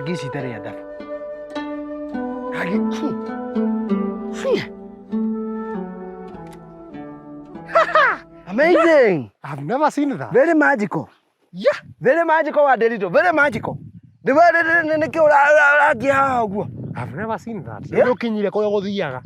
Rangi ici itarĩ adabu. Rangi. Amazing. I've never seen that. Very magical. Yeah. Very magical wa Nderito. Very magical. Nĩkĩ ũrangia haha ũguo? I've never seen that. Yeah. Nĩ ũkinyire kũrĩa ũgũthiaga.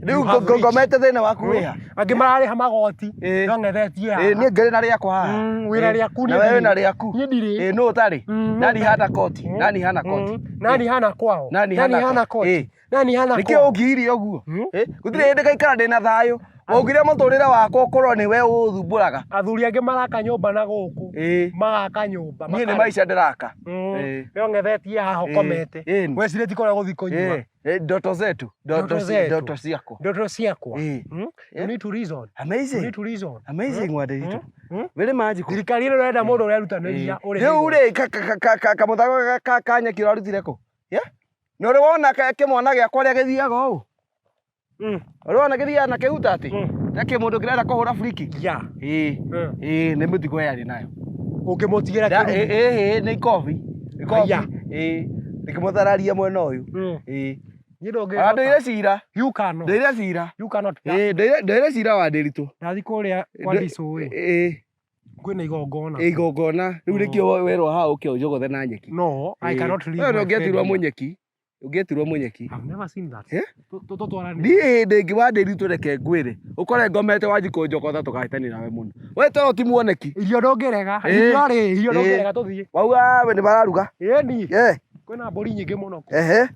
Rĩu You have reached. ngomete thĩna waku wĩha. Angĩ mararĩha magoti. Ĩĩ. No ng'ethetie haha. Ĩĩ niĩ ngĩrĩ na rĩakwa haha. Wĩna Ĩĩ. rĩaku, Na niĩ we ndirĩ. wĩna rĩaku. Niĩ ndirĩ. Ĩĩ nũ ũtarĩ? Nani hana koti? Nani hana koti? Nani hana kwao? Nani hana hana koti? koti? Nani hana Nĩkĩ kwao? ũngirie ũguo? Ĩ, gũtirĩ hĩndĩ ngaikara ndĩna thayũ. Waugire mũtũrĩre wakwa ũkorwo nĩwe ũũthumbũraga. Athuri angĩ maraka nyũmba na gũkũ. Magaka nyũmba. Niĩ nĩ maica ndĩraka. We ũng'ethetie haha ũkomete. Ĩĩ. Wecirĩtie kũrĩa ũgũthiĩ kũnyua. Ĩĩ. Ĩĩ, ndoto zetu. Ndoto Ndoto zetu. ndoto ciakwa. Ndoto ciakwa. Ĩĩ. You need to reason. You Amazing. need to reason. Amazing Wanderitũ. Very magical. Thirikari ĩno ĩrenda mũndũ ũrerutanĩria ũrĩhe Rĩu igoti. rĩ kamũthago ka nyeki ũrarutire kũ? Yeah? Nĩ ũrĩ wona kĩmwana gĩakwa ũrĩa gĩthiaga ũũ? Ũrĩ wona gĩthiaga na kĩhuta atĩ? Ta kĩmũndũ kĩrenda kũhũra friki? Yeah. Ĩĩ. Ĩĩ nĩ mĩtigo yarĩ nayo. Ũngĩmũtigĩra kĩrumi. Ĩĩ ĩĩ nĩ ikobi. Ikobi. Aya. Ĩĩ. Rĩkĩmũthararia mwena ũyũ. Ĩĩ. Niĩ Ona ndũngĩhota. ndũire cira. You cannot. Ndũire cira. You cannot. Ĩĩ ndũire cira wa Ndĩritũ. Ndathi kũrĩa kwa Ndicũ ĩ. Ĩĩ. Kwĩna igongona. Igongona. Rĩu nĩkĩo werwo haha ũke ũnjogothe na nyeki. No, I cannot leave Wewe my ũngĩetirwo friend here. mũnyeki. Ũngĩetirwo mũnyeki. I've never seen that. Eh? Tũtwarane. Ndiĩ hĩndĩ ĩngĩ wa Ndĩritũ reke ngwĩre. Ũkore ngomete wanji kũnjogotha tũkahĩtania nawe mũno. We toro ti muoneki. Irio ndũngĩrega. Ĩĩ. Irio rĩ, irio Ĩĩ. ndũngĩrega tũthiĩ. Wauga we nĩ mararuga. Ĩni. Eh. Kwĩna mbũri nyingĩ mũno. Ehe.